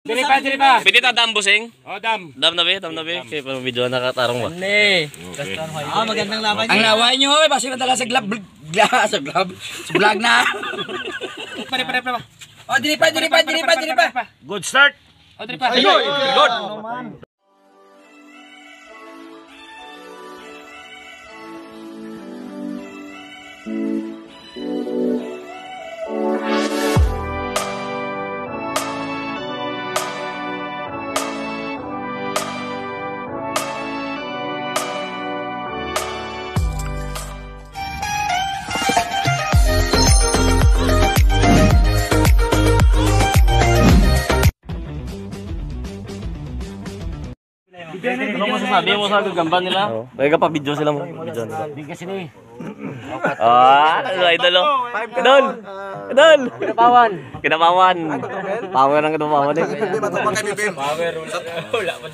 Dili pa, dili pa. Pwede ta dam, busing? Oh, dam. Dam na be, dam na be. Kaya pa video nakatarong ba? Ne. Ah, magandang laban. Ang laway nyo, eh, basta madala sa glab, sa glab, sa vlog na. Pare, pare, pare. Oh, dili pa, dili pa, dili pa, dili pa. Good start. Oh, dili pa. Ayun, good. Ano masasabi mo sa gagamba nila? Kaya pa video sila mo. Video nila. Di kasi ni. Ah, idol oh. Idol. Idol. Kinapawan. Kinapawan. Power ang kinapawan eh.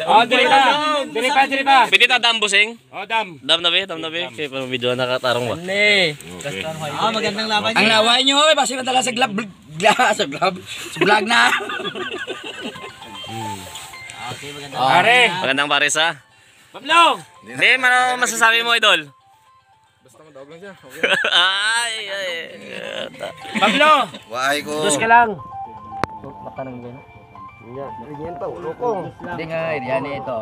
Oh, dili pa. Dili pa, dili pa. Pwede ta dam, busing? Oh, dam. Dam na be, dam na be. Kaya pa video nakatarong ba? Ne. Ah, magandang laban. Ang laway nyo, eh, basta madala sa glab, sa glab, sa vlog na. Pare. Magandang pares ah. Pablo. Hindi, ano masasabi mo, idol? Basta madaog lang siya. Ay, ay. Pablo. Waay ko. Dos ka lang. Hindi nga, yan ito.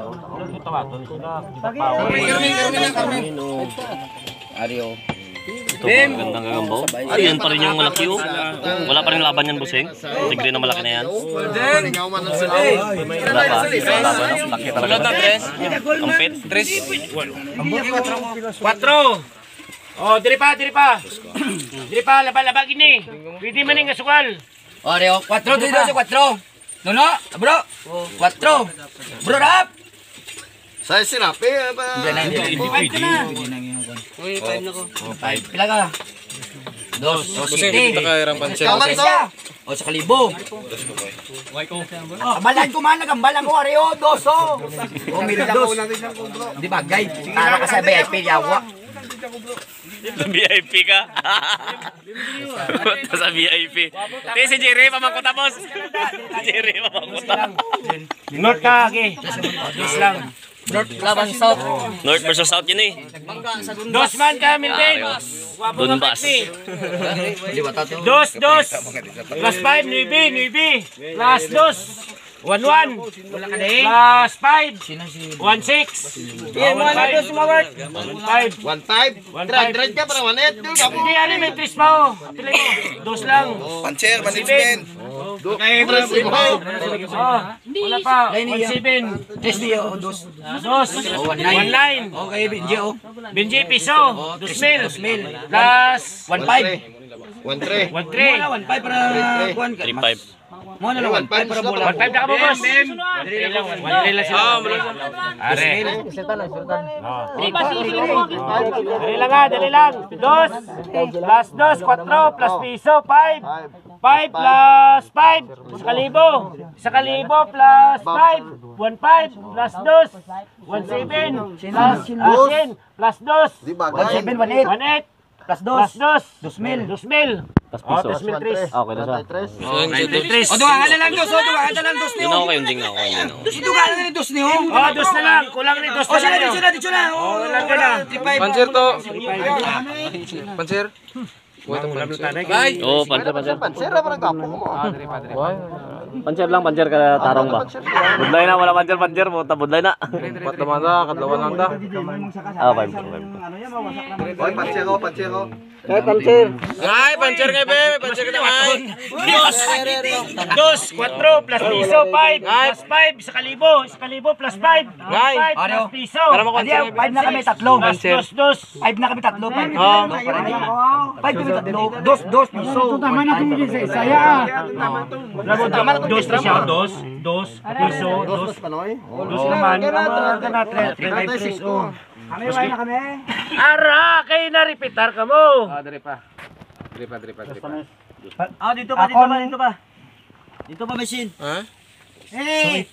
Ari oh. Ito, magandang gagamba. Ay, yan pa rin yung malaki oh. Wala pa rin laban yan, busing. Tigre na malaki na yan. Wala pa. Wala laban. Oh. Laki talaga. Tres. Kampit. Tres. 4. Oh, dili pa, dili pa. Dili pa, laba-laba gini. Pwede man ning asukal. Oh, ari oh. 4, dito sa 4. No, no, bro. 4. Bro, rap. Sa sinapi ba? Hindi na, hindi. Hindi pwede. Uy, 5 na ko. 5. Pila ka? Dos. Dos. Kaman to. O, sa kalibo. Kambalan ko man, nagambalan ko, ari oh, dos oh. O, mil dos. Hindi bagay. Para ka sa VIP, yawa. VIP ka. Sa VIP. Te, si Jerry, pamangkota, boss. Si Jerry, pamangkota. North ka, okay. Dos lang. North laban South. North versus South yun eh. Dos man ka, Milton. Donbass. Dos, dos. Plus 5, 9, 9. Plus dos. 1, 1. Plus 5. 1, 6. Yeah, mga na dos mawart. 1, 5. 1-5. 300 ka para 1-8. Hindi, ano, may 3 pa oh. Pila mo. Dos lang. Pancher, management. Oh, Wala pa. 1, 7. Tres niya, o, dos. Dos. O, 1, 9. 1, 9. Okay, Benji, oh. Benji, piso. 2 mil. Plus 1, 5. 1-3. 1, 3. 1, 5 para kuan ka. 3-5. Mo na lang 1, 5 para bola. 1, 5 na ka mo, boss. 1, 3 lang. 1, 3 lang sila. Are. Dali lang ha, dali lang. Dos. Plus dos, 4. Plus piso, 5. 5 plus 5. Sa kalibo. Sa kalibo plus 5. 1, 5. Plus 2. 1, 7. Plus 10. Plus 2. Di 1, bagay. 7, 1, 8. 1, 8. Plus Plus 2. 2. 2 mil. 2 mil. Plus Oh, piso. 2 mil 3. Ah, okay na siya. 3. O, duha na lang dos, o, duha na lang dos niyo. Doon ako kayong jing ako kayo. Dos, duha na lang dos niyo. Oh, dos na lang. Kulang ni dos O, na sila, lang. dito na, dito na. O, lang ka na. 3, 5. Panser to. Panser. Oo, panser, panser. Pancher parang gapo mo. Panser lang, panser ka tarong ba? Budlay na, wala panser, panser. Puta, budlay na. Patama na, kadlawan lang ta. Ah, 5, 5. Oy, pancher ko, pancher ko. Ay, panser nga be, panser ka ay. Dos. Dos, 4 plus piso, 5. Plus 5, sa kalibo. Sa kalibo, plus 5. Ngay. 5 plus piso. Para mo Adi, 5 na kami tatlo. Plus 2, 2. 5 na kami tatlo. 5 kami tatlo. Para hindi. 5 kami tatlo. Dos, dos, piso. Tama na kung sa Isaya. Dos na siya. Dos. Dos. Piso. Dos. Panoy. Dos naman. Kana, 3, 5, 3, oh. Kami wala na kami. Ara, kay na-repeatar ka mo. Ah, dere pa. Dere pa, dere pa, dere pa. Ah, dito pa, dito pa, dito pa. Dito pa, machine. Ha? Hey!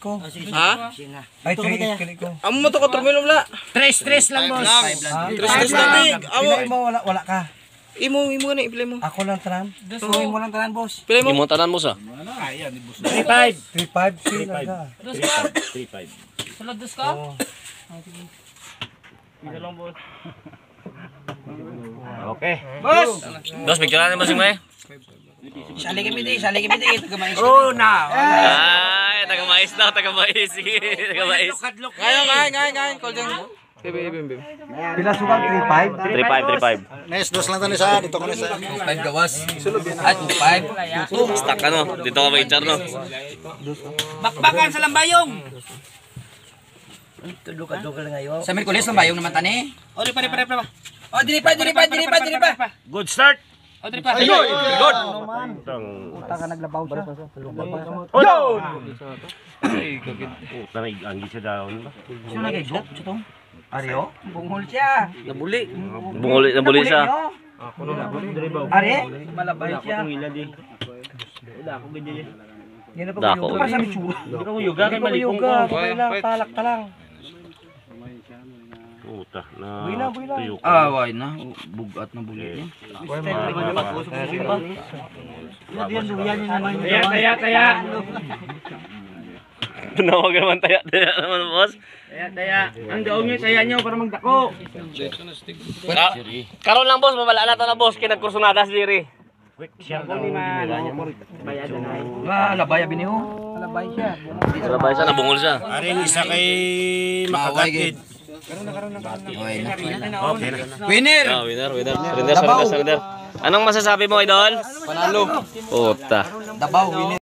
Ha? Ay, 3 ko. Amo mo to 4 mil wala. 3, 3 lang, boss. Tres tres na tig. Amo. Pinay mo, wala, wala ka. Imo na ipilay mo. Ako lang tanan. Oo, imo lang tanan, boss. Pilay mo. Imo tanan mo sa. 3-5. 3-5 sila ka. 3-5. Sulod dos ka? Okay. Boss. Dos, picture natin bossing mo eh. Sali kami di, sali kami di. Taga-mais. Oh, na. Ay, taga mais daw, taga mais. Sige, taga mais. Ngayon, ngayon, ngayon, ngayon. Call dyan. Bebe, bebe, bebe. Pila sukat 3-5. 3-5, 3-5. Nes, dos lang tani sa dito ko na sa. 5 gawas. At 5. Stuck ka no. Dito ka mag-char no. Bakbakan sa lambayong. Sa Merkulis, lambayong naman tani. O, di pa, di pa, di pa. O, dili pa, dili pa, dili pa, dili pa. Good start. O, di pa. Ayun! Good! Uta ka naglabaw siya. Yo! Puta na ang siya down ba? Sino nagay joke? Areo? Bungol siya. Nabuli. Bunguli, nabuli siya. Are? Malabay siya. Dako. Para sa mitsura. Hindi ka uyuga kay malipong ko. Palak ta lang. Puta na. Buwi na, buwi na. Tuyo ka. Ah, why na. Bugat na bulit niya. Taya, taya, taya. Tinawag naman taya, taya naman boss. Taya, ang daong niyo, taya niyo para magdako. Karon lang boss, mabala na to na boss kay nagkursunada si Jerry. Quick share daw ginila niya. Ba, labay abi niyo. Labay siya. Labay siya, nabungol siya. Aring isa kay makagatid. Okay na. Okay na. Winner! Ah, winner, winner. Surrender, surrender, surrender. Anong masasabi mo, idol? Panalo. Puta. Dabaw, winner.